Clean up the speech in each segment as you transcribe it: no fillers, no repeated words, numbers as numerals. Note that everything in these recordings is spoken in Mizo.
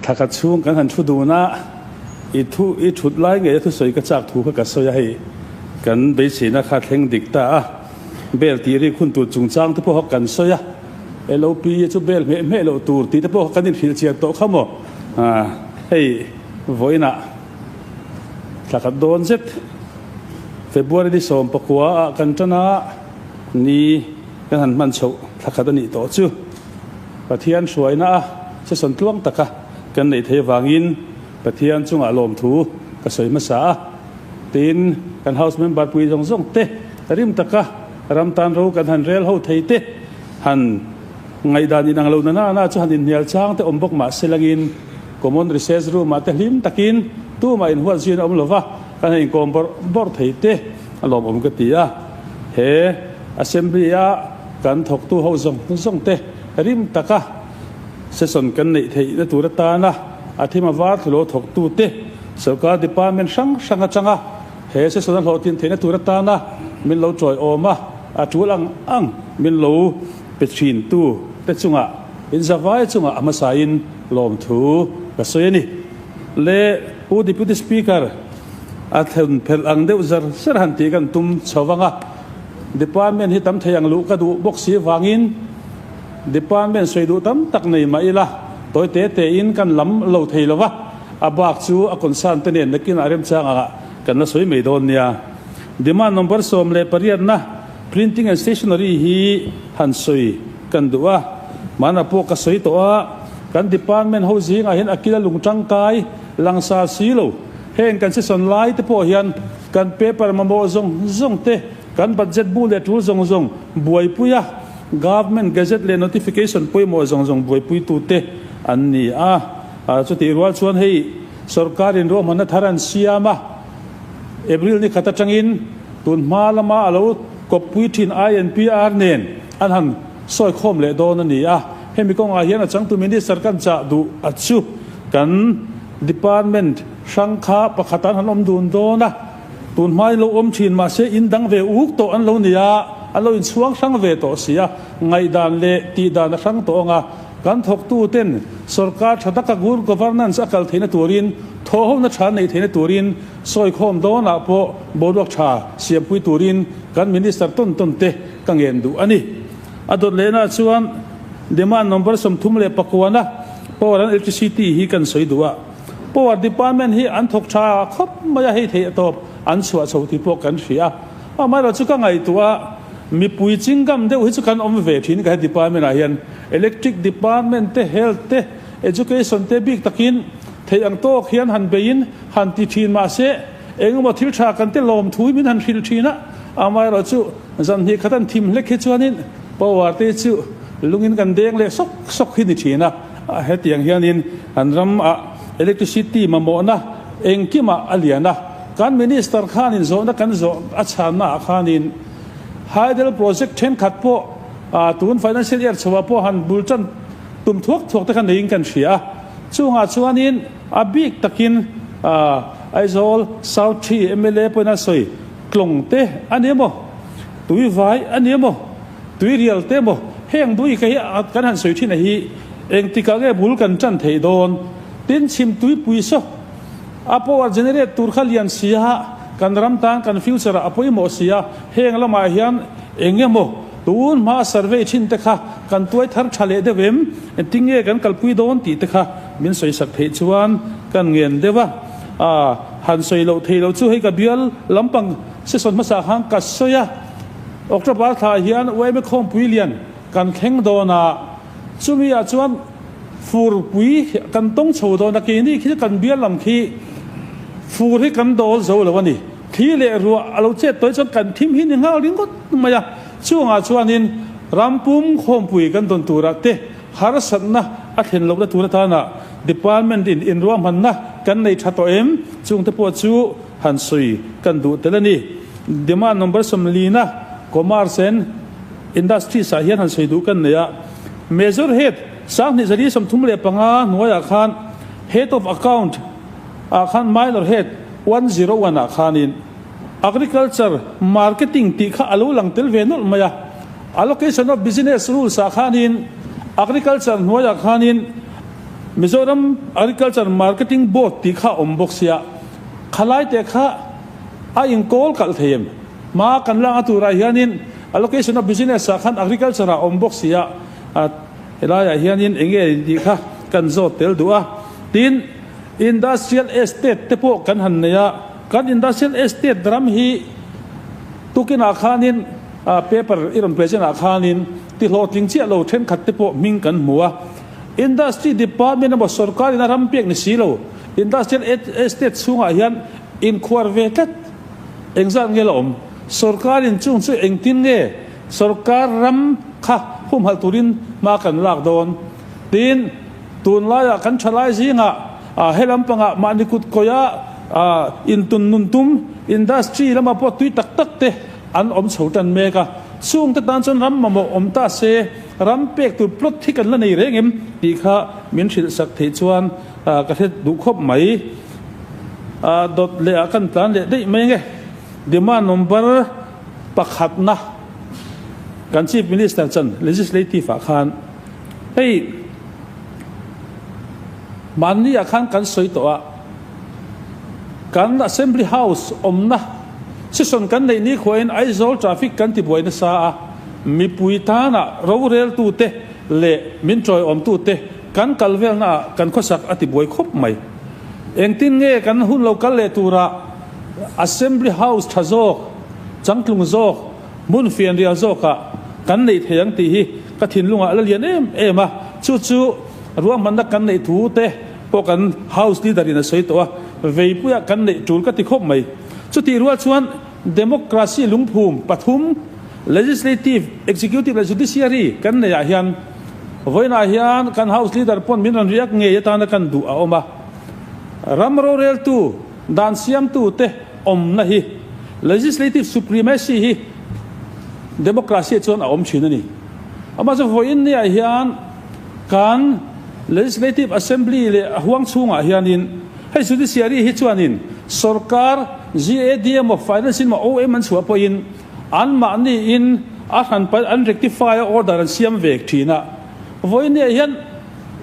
Thla khat chhung kan han thu dun a, i thu i thut lai ngei a thusawi ka chak thu kha ka sawi a, hei kan beiseina kha thleng dik ta a, bel tih rik hun tur chungchang te pawh kha kan sawi a, LOP chu bel hmeh hmeh loh tur tih te pawh kha kan inhrilh chian tawh kha maw? Hei vawiinah thla khat dawn zet February ni 19 ah kan tan a, ni kan han hman chhoh thla khat a nih tawh chu. Pathian hruaina a session tluang taka kan neih theih avangin Pathian chungah lawmthu ka sawi hmasa a. Tin, kan House member pui zawng zawng te rim taka ram tan ro kan han rel ho thei te han ngaihdan inang lo na na na chu han inhnial chang te awm bawk mah se langin Common Recess Room ah te hlim takin tumah inhuat zin a awm lova kan han inkawm bawrh bawrh thei te a lawmawm ka ti a. He Assembly a kan thawktu ho zawng zawng te rim taka session kan neih theihna tur atana a thim a var thlulo thawktu te sorkar department hrang hrang atanga he session a hlawhtlin theihna tur atana min lo tawiawm a, a tul ang ang min lo pe thin tu te chungah inzavai chungah a hmasain lawmthu ka sawi a ni. Le Pu Deputy Speaker, a thlen phelh ang deuh zar zar han tih kan tum chho vang a, Department hi tam thei ang luh ka duh bawk si vangin Department sawi duh tam tak nei mah ila tawi te te in kan lam lo thei lo va, a bak chu a concern te nen nakinah remchang angah kan la sawi mai dawn nia. Demand number 18 na Printing and Stationery hi han sawi kan duh a, mahna pawh ka sawi tawh a, kan Department ho zingah hian a kila lung tangkai langsar si lo. Heng kan session lai te pawh hian kan paper mamawh zawng zawng te, kan budget bu leh tul zawng zawng buaipui a, Government Gazette leh Notification pawimawh zawng zawng buaipuitu te an ni a. Chutih rual chuan hei sorkar in ruahmanna thar an siam a, April ni khat atangin tun hma lama a lo kawppui thin INPR nen an han sawi khawm leh dawn a ni a. Hemi kawngah hian a changtu Minister kan chah duh a chu kan Department hrang kha pakhat an han awm dun dawn a, tun hmain lo awm thin mahse in dang ve uk tawh an lo ni a, an lo inchhuang hrang ve tawh si a, ngaihdan leh tihdan a hrang tawh ang a, kan thawktu ten sorkar tha taka good governance a kal theihna turin thawhhona tha neih theihna turin sawikhawm dawnah pawh boruak tha siampui turin kan Minister tawn tawn te ka ngen duh a ni. A dawt lehna chuan demand number 39 a power and electricity hi kan sawi duh a, power department hi an thawk tha khawp mai a, hei theih a tawp an chhuah chho tih pawh kan hria a, amaherawh chu ka ngaihtuah a, mipui chingam deuh hi chu kan awm ve thin ka he department ah hian electric department te health te education te bik takin theih ang tawk hian han beiin han ti thin mahse engemaw thil tha kan te lawm thu hi min han hrilh thin a, amaherawh chu Zan hnih khat an thim hlek hi chuanin power te chu lungin kan deng leh sawk sawk hi ni thin a, hetiang hianin an ram ah electricity mamawhna engkimah a lian a, kan minister khanin zawhna kan zawh a chhanna ah khanin hydel project thenkhat pawh tun financial year chhoah pawh han bul tan tum thuak thuak te kha neiin kan hria a, chungah chuanin a bik takin Aizawl South 3 mla pawhin a sawi. Tlawng te a ni emaw, tui vai a ni emaw, tui rial te emaw, heng bui ka hi kan han sawi thin a hi engtikah nge bul kan tan theih dawn? Tin, chhim tuipui saw a power generate tur kha lian si a, kan ram tan kan future ah a pawimawh si a, heng lamah hian eng emaw tun hma survey thin te kha kan tuai thar tha leh deuh em? Engtin nge kan kalpui dawn tih te kha min sawi sak theih chuan kan ngen deuh a. A han sawi loh thei lo chu hei ka bial lampang session hmasa khan ka sawi a, October thla hian YMA khawmpui lian kan thleng dawn a, chumi ah chuan furpui kan tawng chho dawn a, keini khi kan bial lam khi fur hi kan dawl zo lo a ni, thli leh ruah a lo chet tawih chuan kan thim hi ni nghal ringawt mai a, chungah chuanin rampum khawmpui kan dawn turah te harsatna a thlen lohna tur atana Department in inruahmanna kan nei tha tawh em? Chungte pawh chu han sawi kan duh tel a ni. Demand number 40 na Commerce and Industries ah hian han sawi duh kan nei a. Major Head 2435 hnuaiah khan Head of Account ah khan Minor Head 101 ah khanin Agriculture Marketing tih kha a lo lang tel ve nawlh mai a. Allocation of Business Rules ah khanin Agriculture hnuaiah khanin. Mizoram Agriculture Marketing Board tih kha a awm bawk sia, khalai te kha a inkawl kalh thei em? Hma kan lak a turah hianin allocation of business ah khan agriculture ah awm bawk sia, helaiah hianin eng nge tih kha kan zawt tel duh a. Tin, industrial estate te pawh kan han nei a, kan industrial estate ram hi tukinah khanin paper i rawn present ah khanin tihlawhtling chiah lo thenkhat te pawh hming kan hmu a. Industry department emaw sorkar in a ram pek ni si lo, industrial estate chhungah hian inkhuar ve tlat. Engzat nge la awm? Sorkar in chung chu engtin nge sorkar ram kha humhalh turin hma kan lak dawn? Tin, tunlaiah kan thalai zingah he lampangah mahni kut kawia intun nun tum industry lamah pawh tui tak tak te an awm chho tan mek a. Chungte tan chuan ram mamawh awm ta se ram pek tur plot hi kan la nei reng em tih kha min hrilh sak theih chuan ka hre duh khawp mai. Dawt leh ah kan tlan leh daih mai nge. Demand number pakhatna kan Chief Minister chan Legislative ah khan hei mahni ah khan kan sawi tawh a, kan Assembly House awmna session kan neih ni khuain Aizawl traffic kan tibuai nasa a, mipui tana roreltute leh min tawiawmtute kan kal velna ah kan khawsak a tibuai khawp mai. Engtin nge kan hun lo kal leh turah Assembly House tha zawk, changtlung zawk, hmun fianrial zawkah kan neih thei ang tih hi ka thinlungah a la lian em em a, chu chu ruahmanna kan neih thu te pawh kan House Leader in a sawi tawh a, veipuiah kan neih tul ka ti khawp mai. Chutih rual chuan Democracy lungphum pathum, Legislative, Executive leh Judiciary kan neihah hian vawiinah hian kan House Leader pawn min rawn riak ngei atana kan duh a awm a. Ram roreltu, dan siamtute awmna hi Legislative Supremacy hi Democracy ah chuan a awm thin a ni. Amah chu vawiin niah hian kan Legislative Assembly leh a huang chhungah hianin hei Judiciary hi chuanin sorkar GAD emaw Finance emaw OM an chhuah pawhin anmahniin a hran paih an rectify a order an siam vek thin a. Vawinia hian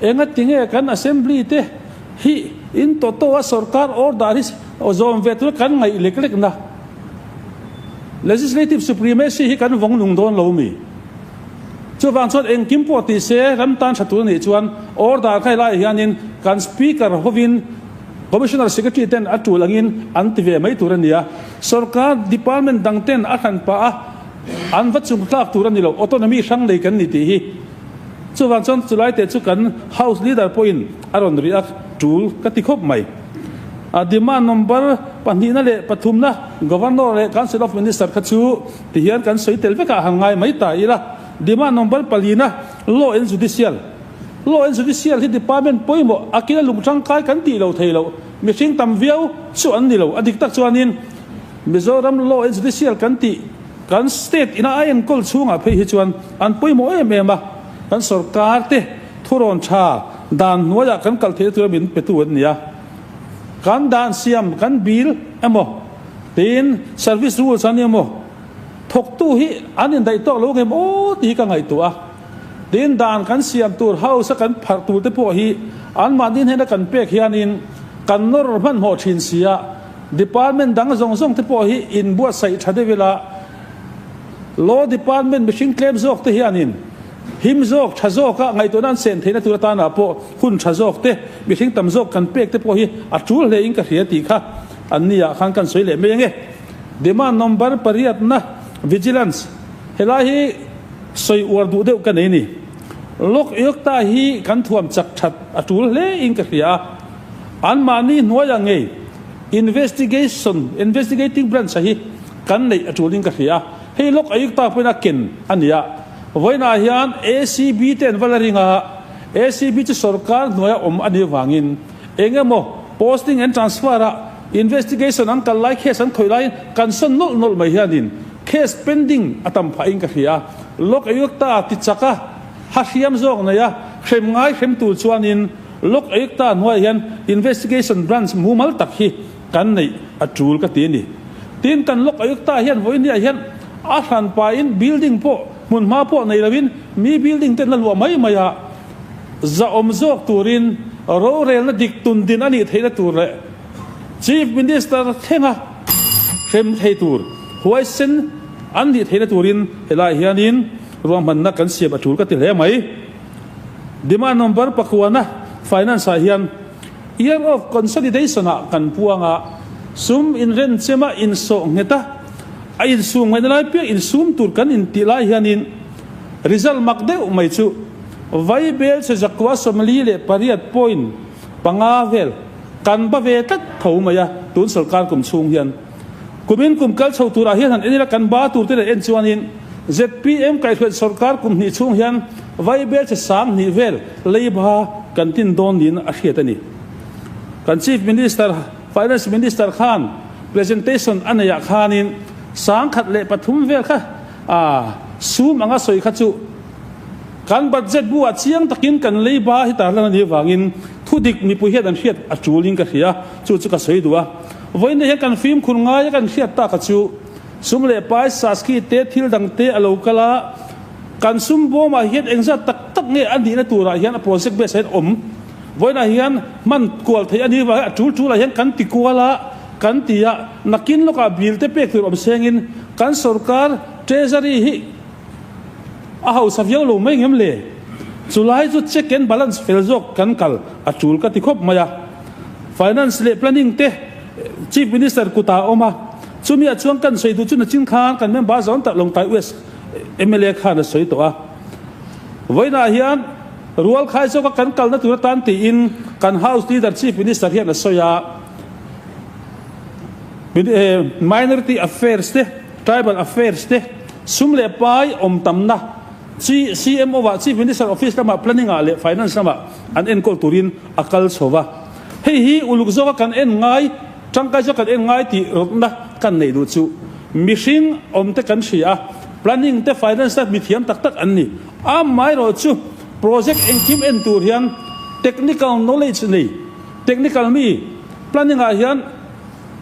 enga tinge kan Assembly te hi in tawh a sorkar order hi zawm ve tura kan ngaih lek lek na Legislative Supremacy hi kan vawng nung dawn lo mi? Chuvang chuan engkim pawh ti se ram tan tha tur anih chuan order kha helaiah hianin kan Speaker hovin Commissioner Secretary ten a tul angin an ti ve mai tur a ni a, sorkar department dang ten a hran pah a an va chung tlak tur a ni lo, autonomy hrang nei kan ni tih hi. Chuvang chuan chulai te chu kan House Leader pawhin a rawn rih a tul ka ti khawp mai. A demand number pahnihna leh pathumna Governor leh Council of Minister kha chu tihian kan sawi tel vekah han ngai mai ta ila. Demand number palina Law and Judicial. Law and Judicial hi department pawimawh a kila lung tangkai kan tih lo thei lo, mihring tam viau chu an ni lo. A dik tak chuanin Mizoram Law and Judicial kan tih kan state ina a enkawl chhungah phei hi chuan an pawimawh em em a, kan sorkar te thurawn tha dan hnuaiah kan kal theihna tura min petu an ni a. Kan dan siam kan bill emaw tiin service rules an emaw thawktu hi an indaih tawk lo ngem aw tih hi ka ngaihtuah a. Tin, dan kan siam tur house a kan pharh tur te pawh hi anmahni hnena kan pek hianin kan nawr hmanhmawh thin si a, department dang zawng zawng te pawh hi inbuatsaih tha deuh ila, Law department mihring tlem zawk te hianin him zawk, tha zawka ngaihtuahna an sen theihna tur atana pawh hun tha zawk te, mihring tam zawk kan pek te pawh hi a tul hle in ka hria tih kha anni ah khan kan sawi leh mai ange. Demand number pariatna, Vigilance, helai hi Sawi uar duh deuh ka nei ni. Lok Yokta hi kan thuam chak that a tul hle in ka hria a. Anmahni hnuaiah ngei investigation, investigating branch a hi kan neih a tul in ka hria a. Hei Lok Ayukta pawhin a ken a ni a. Vawiinah hian ACB te an va la ring a, ACB chu sorkar hnuaia awm a nih vangin eng emaw posting and transfer ah investigation an kal lai case an khawih laiin kan sawn nawlh nawlh mai hianin Case pending a tam phah in ka hria. Lok Ayukta ti chak a, ha hriam zawk nei a, hrem ngai hrem tur chuanin Lok Ayukta hnuaiah hian investigation branch mumal tak hi kan neih a tul ka ti a ni. Tin, kan Lok Ayukta hian vawiin ah hian a hran pahin building pawh hmunhma pawh nei loin mi building ten la luah mai mai a, zahawm zawk turin. Rorelna dik tun din a nih theihna tur leh Chief Minister thlenga hrem thei tur huaisen an nih theihna turin helaiah hianin ruahmanna kan siam a tul ka ti hle mai. Demand number pakuana Finance ah hian Year of Consolidation ah kan puang a, sum inrenchema insawh nghet a, a insum ngaihna lai piak insum tur kan intih lai hianin result mak deuh mai chu Vai bel che zakua 48 point panga vel kan ba ve tlat tho mai a, tun sorkar kum chhung hian. Kumin kum kal chho turah hian han en ila kan ba tur te leh en chuanin zpm kaihhruaih sorkar kum hnih chhung hian vai bel che 2000 vel leiba kan tin dawn niin a hriat a ni. Kan Chief Minister, Finance Minister khan presentation a neihah khanin 1003 vel kha sum anga sawi kha chu Kan budget bu ah chiang takin kan leiba hi tarlan a nih avangin thudik mipui hian an hriat a tulin ka hria, chu chu ka sawi duh a. Vawiin hian kan fimkhur ngai a kan hriat tak a chu sum leh pai saski te thil dang te a lo kal a, kan sum bawm ah hian engzat tak tak nge a nihna turah hian a project base ah hian awm. Vawiin ah hian hman kual theih a nih avangin a tul tul ah hian kan ti kual a, kan ti a, nakin lawkah bill te pek tur awm sengin kan sorkar treasury hi A hausa viau lo mai ngem le? Chulai chu check and balance fel zawk kan kal a tul ka ti khawp mai a. Finance leh planning te Chief Minister kutah a awm a, chumi ah chuan kan sawi duh chu nachin khan kan member zawn tak Lawngtlai West mla khan a sawi tawh a. Vawiinah hian rual khai zawka kan kalna tur atan tiin kan House Leader Chief Minister hian a sawi a. Minority Affairs te, Tribal Affairs te, Sum leh pai awm tamna chi CMO ah Chief Minister Office lamah Planning ah leh Finance lamah an enkawl turin a kal chho va. Hei hi uluk zawka kan en ngai, tangkai zawk kan en ngai tih rawtna kan neih duh chu mihring awm te kan hria a, Planning te Finance te mithiam tak tak an ni. Amaherawh chu project engkim en tur hian technical knowledge nei, technical mi Planning ah hian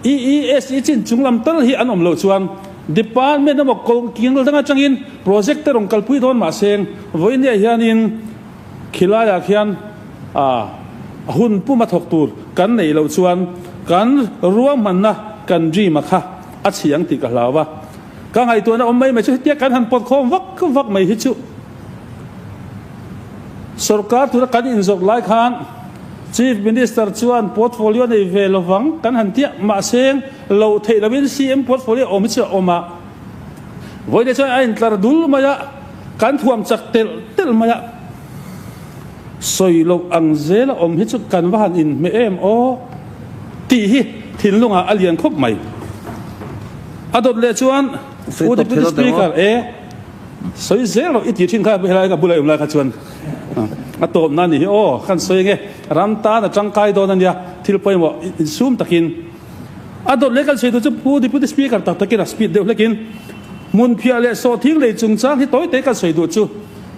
EESE chin chung lam tal hi an awm loh chuan Department emaw kawng dang atangin project te rawn kalpui dawn mahse vawinia hianin khilaiah khian a hun puma thawk tur kan neih loh chuan kan ruahmanna kan dream a kha a chhi ang tih ka hlau a. Ka ngaihtuahna awm mai mai chu hetia kan han pawt khawm vak vak mai hi chu sorkar tura kan inzawrh lai khan Chief Minister chuan portfolio nei ve lovang kan han tia, mahse loh theih lovin CM portfolio awm hi chu a awm a. Vawiin chuan a intlar dul mai a, kan thuam chak telh telh mai a. Sawi loh ang zel a awm hi chu kan va han inhmeh em aw tih hi thinlungah a lian khawp mai. A dawt leh chuan Pu Deputy Speaker e sawi zel rawh i tih thin kha helai ka bula i awm lai kha chuan. A tawpna a nih hi aw, kan sawi ange, ram tan a tangkai dawn a nia, thil pawimawh insum takin. A dawt leh kan sawi tur chu Pu Deputy Speaker tak takin a speed deuh hlekin hmunphiah leh sawhthing lei chungchang hi tawi te kan sawi duh chu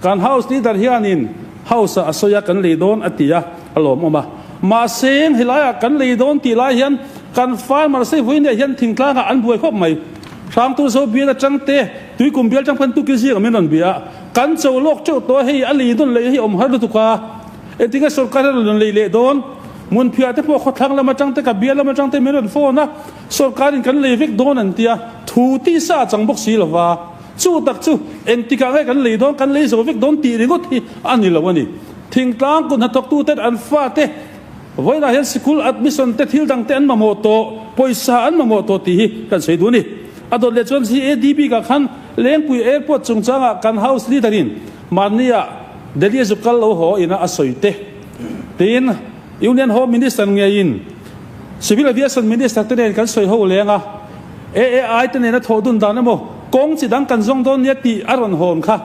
kan House Leader hianin House ah a sawi a kan lei dawn a ti a, a lawmawm a. Mahse helaiah kan lei dawn tih lai hian kan farmer sei vawiin leh hian thingtlangah an buai khawp mai. Hrangtur zo bial atang te, Tuikum bial atang khan tuki zingah min rawn bia a. Kan cho lawk teuh tawh a, hei a lei dawn leh hi awm har lutuk a, engtinge sorkar hian rawn lei leh dawn? Hmunphiah te pawh khawthlang lam atang te ka bial lam atang te min rawn phone a, sorkarin kan lei vek dawn an ti a, thu tisa a chang bawk si lova, chu tak chu engtikah nge kan lei dawn, kan lei zo vek dawn tih ringawt hi a ni lo a ni. Thingtlang kut hnathawktu ten an fate vawiinah hian sikul admission te thil dang te an mamawh tawh, pawisa an mamawh tawh tih hi kan sawi duh a ni. A dawt leh chuan CADB kah khan Lengpui Airport chungchangah kan House Leader in mahnia Delhi a zuk kal lo haw ina a sawi te tiin Union Home Minister ngeiin Civil Aviation Minister te nen kan sawi ho leng a, AAI te nena thawh dun dan emaw kawng chi dang kan zawng dawn nia tih a rawn hawn kha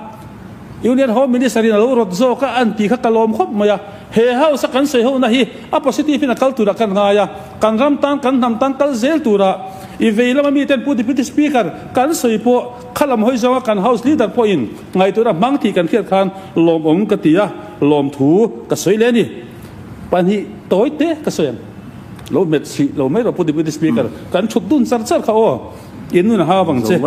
Union Home Minister in a lo rawt zawk a an tih kha ka lawm khawp mai a. He House a kan sawi ho na hi a positive in a kal turah kan ngai a, kan ram tan kan hnam tan kal zel turah i vei lama miten Pu Deputy Speaker kan sawi pawh kha lam hawi zawnga kan House Leader pawhin ngaihtuahna hmang tih kan hriat khan lawmawm ka ti a, lawmthu ka sawi leh a ni. Pahnih tawi te ka sawi ang. Lo hmet hrih lo mai rawh Pu Deputy Speaker, kan thut dun char char kha aw, in nun a ha vang che.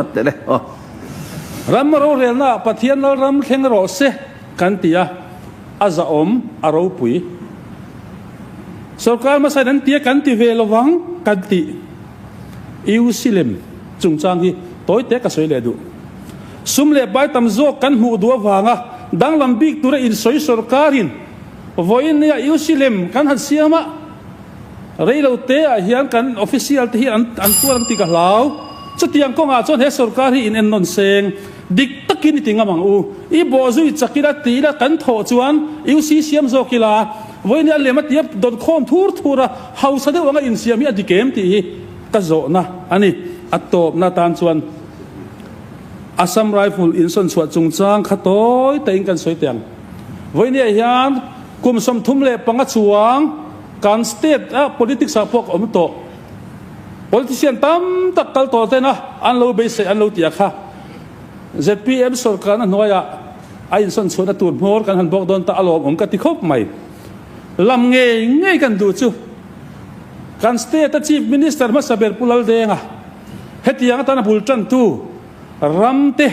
Ram rorelnaah Pathian Lalram thleng rawh se kan ti a. A zahawm, a ropui. Sorkar hmasa in an ti a kan ti ve lovang kan ti. UC lem chungchang hi tawi te ka sawi leh duh. Sum leh pai tam zawk kan hmuh duh avanga danglam bik tura insawi sorkarin vawiin nia UC lem kan han siam a, rei lo te ah hian kan official te hi an an tuar ang tih ka hlau. Chutiang kawngah chuan he sorkar hi in ennawn seng dik takin i ti ngam ang u. I bawhzui chak ila ti ila kan thawh chuan UC siam zawk ila vawiin nia lem a tia dawn khawm thur thur a, Hausa deuh anga insiam hi a dik em tih hi ka zawhna a ni. A tawpna atan chuan Assam Rifle insawn chhuah chungchang kha tawi tahin kan sawi teh ang. Vawinia hian kum 35 chuang kan state a politics ah pawh ka awm tawh. Politician tam tak kal tawh tena an lo beisei an lo tih a kha. Zpm sorkarna hnuaiah a insawn chhuahna tur hmawr kan han bawk dawn ta a lawmawm ka ti khawp mai. Lam ngei ngei kan duh chu kan state a Chief Minister hmasa ber Pu Laldenga hetiang atana bul tantu ram te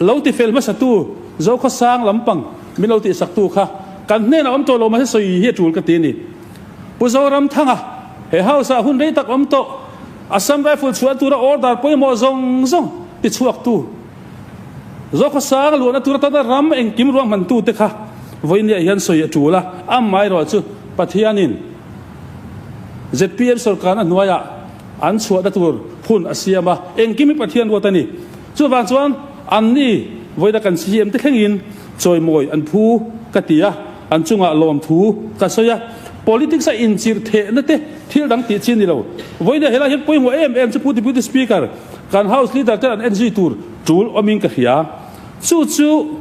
lo ti fel hmasa tu Zokhawsang lampang min lo tihsaktu kha kan hnenah awm tawh lo mahse sawi hi a tul ka ti a ni. Pu Zoramthanga he house ah hun rei tak awm tawh Assam Rifle chhuah tura order pawimawh zawng zawng ti chhuak tu Zokhawsang luahna tur atana ram engkim ruahmantute kha vawinia hian sawi a tul a, amaherawh chu Pathianin zpm sorkarna hnuaiah an chhuahna tur hun a siam a, engkim hi Pathian ruat a ni. Chuvang chuan anni vawiina kan CM te thlengin chawimawi an phu ka ti a, an chungah lawmthu ka sawi a, politics a inchirh thehna te thil dang tih chi a ni lo. Vawiina helai hian pawimawh em em chu Pu Deputy Speaker, Kan House Leader ten an en zui tur tul awmin ka hria. Chu chu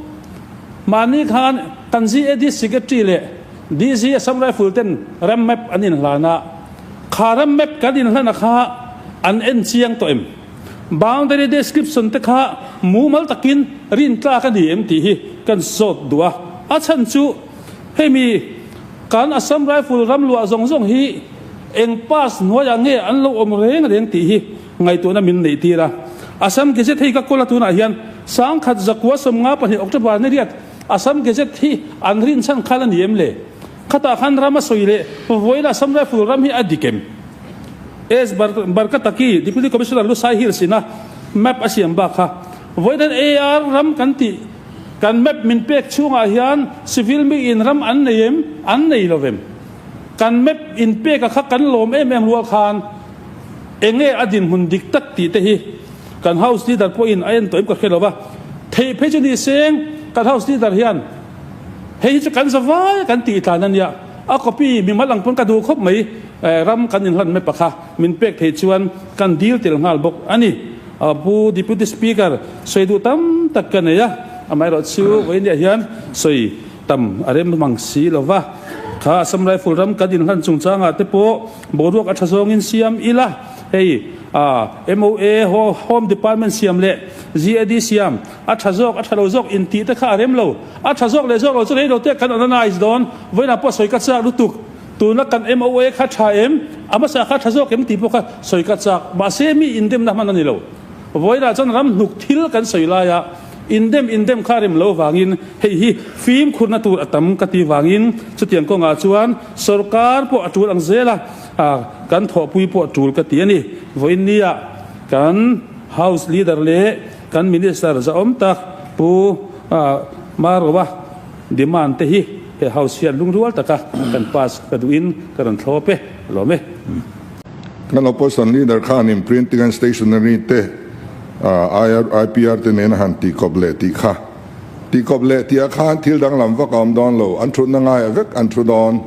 mahni khan kan GAD Secretary leh DG Assam Rifle ten ram map an inhlan a, kha ram map kan inhlana kha an en chiang tawh em? Boundary description te kha mumal takin rintlak a ni em tih hi kan zawt duh a. A chhan chu hemi kan Assam Rifle ram luah zawng zawng hi eng pass hnuaiah nge an lo awm reng reng tih hi Ngaihtuahna min neih tir a. Assam Gazette hei ka kawl a tunah hian 1992 October ni riat Assam Gazette hi an rin chhan khal a ni em le? Khatah khan ram a sawi leh vawiin Assam Rifle ram hi a dik em? S. Barkataki, Deputy Commissioner Lusai Hills ina map a siam bak kha vawiin an AR ram kan tih kan map min pek chhungah hian civil mi in ram an nei em? An nei lo vem? Kan map in pek a kha kan lawm em em rual khan Enge a dinhmun dik tak tih te hi kan House Leader pawhin a en tawh em ka hre lo va, theih phei chu ni seng kan House Leader hian hei hi chu kan za vai a kan tih tlan a nia, a copy mimal ang pawn ka duh khawp mai, ram kan inhlan mai pakha min pek theih chuan kan dil tel nghal bawk a ni. Pu Deputy Speaker, sawi duh tam tak ka nei a, amaherawh chu vawiin hian sawi tam a rem mang si lo va, kha Assam Rifle ram kan inhlan chungchangah te pawh Boruak a tha zawngin siam ila, hei MOA, Home Department siam leh GAD siam a tha zawk a tha lo zawk intih te kha a rem lo. A tha zawk leh zawk lo chu rei lo te kan analyse dawn. Vawiinah pawh sawi ka chak lutuk. Tuna kan MOA kha tha em? A hmasa kha tha zawk em tih pawh kha sawi ka chak. Mahse mi indemna hman a ni lo. Vawiinah chuan ram hnuk thil kan sawi laia indem indem kha rem lo vangin hei hi fimkhurna tur a tam ka ti vangin chutiang kawngah chuan sorkar pawh a tul ang zel a, kan thawhpui pawh a tul ka ti a ni. Vawiin nia kan House Leader leh kan Minister zahawm tak Pu Maroa demand te hi he House hian lungrual taka kan pass ka duhin ka rawn thlawp e, lawm e. Kan Opposition Leader khanin Printing and Stationery te IPR te nen a han tih kawp leh tih kha. Tih kawp leh tih ah khan thil danglam vak a awm dawn lo, an thutna ngaiah vek an thu dawn.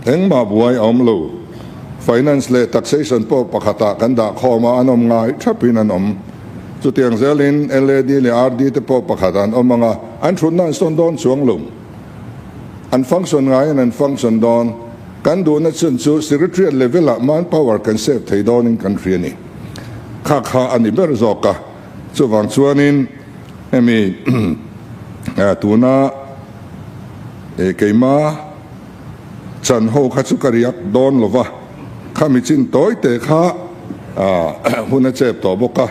Engmah buai a awm lo. Finance leh Taxation pawh pakhatah kan dah khawm a, an awm ngai thapin an awm. Chutiang zelin LAD leh RD te pawh pakhatah an awm ang a, an thutna an sawn dawn chuang lo. An function ngaiin an function dawn. Kan duhna chhun chu Secretariat level ah manpower kan save thei dawnin kan hria ni. Kha kha a ni ber zawk a. Chuvang chuanin hemi tuna keima chan ho kha chu ka riak dawn lova, khami chin tawi te kha hun a chep tawh bawk a,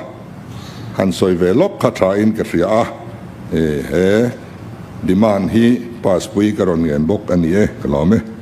han sawi ve lawk kha tha in ka hria a. He demand hi. pass pui ka rawn ngen bawk a ni e, ka lawm e.